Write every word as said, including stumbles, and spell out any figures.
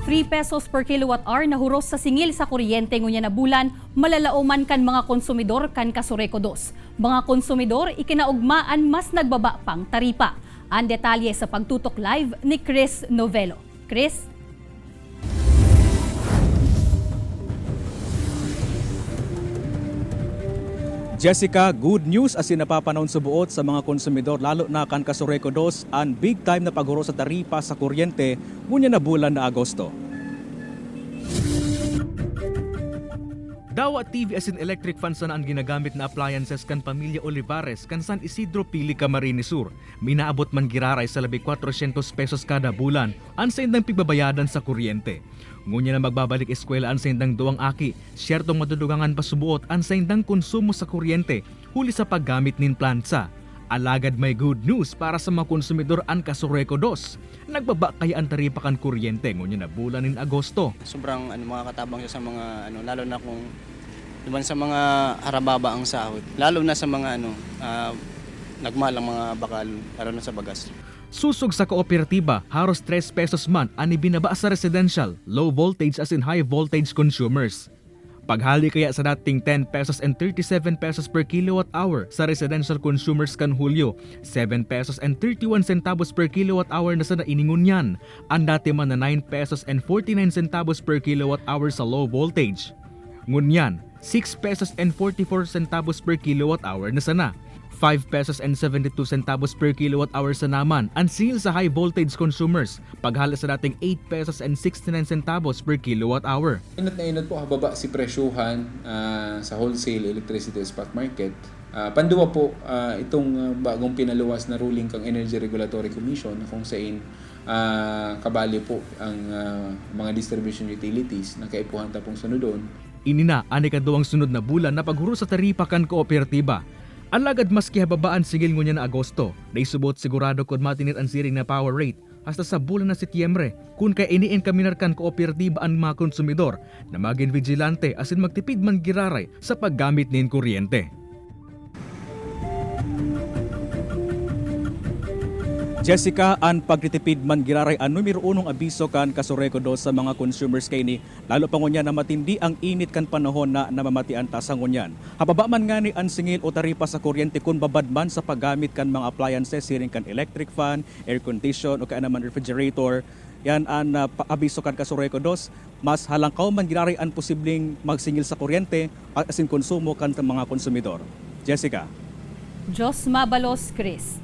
Three pesos per kilowatt hour na huros sa singil sa kuryente ngunyan na bulan malalaoman kan mga konsumidor kan Casureco dos. Mga konsumidor ikinaogma an mas nagbaba pang taripa. An detalye sa pagtutok live ni Chris Novelo. Chris? Jessica, good news asin napapanahon suboot sa mga konsumidor, lalo na kan Casureco dos, an big time na paghuros sa taripa sa kuryente ngunyan na bulan na Agosto. Dawa T V asin electric fan sana an ginagamit na appliances kan pamilya Olivares kan San Isidro Pili, Camarines Sur. Minaabot man giraray sa labi kwatrosyentos pesos kada bulan an saindang pigbabayadan sa kuryente. Ngunyan na magbabalik eskwela an saindang duwang aki, syertong madudugangan pa suboot an saindang konsumo sa kuryente huli sa paggamit nin plansa. Alagad may good news para sa mga konsumidor an Casureco dos. Nagbaba kaya an taripa kan kuryente ngunyan na bulan nin Agosto. Sobrang ano, makakatabang siya sa mga ano, lalo na kung naman sa mga harababa ang sahod, lalo na sa mga ano, ah, nagmahal ang mga bakal, lalo na sa bagas. Susog sa kooperatiba, haros tres pesos man an ibinaba sa residential, low voltage asin high voltage consumers. Paghali kaya sa dating ten pesos and thirty-seven pesos per kilowatt hour sa residential consumers kan Hulyo, seven pesos and thirty-one centavos per kilowatt hour na sana ini ngunyan. An dati man na nine pesos and forty-nine centavos per kilowatt hour sa low voltage, ngunyan, six pesos and forty-four centavos per kilowatt hour na sana. Five pesos and seventy-two centavos per kilowatt hour sana man an singil sa high voltage consumers, paghali sa dating eight pesos and sixty-nine centavos per kilowatt hour. Inot na inot po, hababa si presyuhan, ah, sa wholesale electricity spot market. Ah, panduwa po, ah, itong, ah, bagong pinaluwas na ruling kang Energy Regulatory Commission na kung sain, ah, kabali po ang, ah, mga distribution utilities na kaipuhan ta pong sunodon. Ini na an ikaduwang sunod na bulan na paghuros sa taripa kan kooperatiba. Alagad maski hababa an singil ngunyan na Agosto, dai subot sigurado kun matinir an siring na power rate hasta sa bulan na Setyembre, kun kaya ini-enkaminar kan kooperatiba an mga konsumidor na magin bigilante asin magtipid man giraray sa paggamit nin kuryente. Jessica, an pagtitipid man giraray an numero unong abiso kan Casureco dos sa mga consumers kaini, lalo pa ngunyan na matindi ang init kan panahon na namamatian ta sa ngunyan. Hababa man ngani an singil o taripa sa kuryente kun babad man sa paggamit kan mga appliances siring kan electric fan, air condition o kaya naman refrigerator. Yan an, ah, pa-, abiso kan Casureco dos. Mas halangkaw man giraray an posibleng magsingil sa kuryente a-, asin konsumo kan mga konsumidor. Jessica. Diyos mabalos, Chris.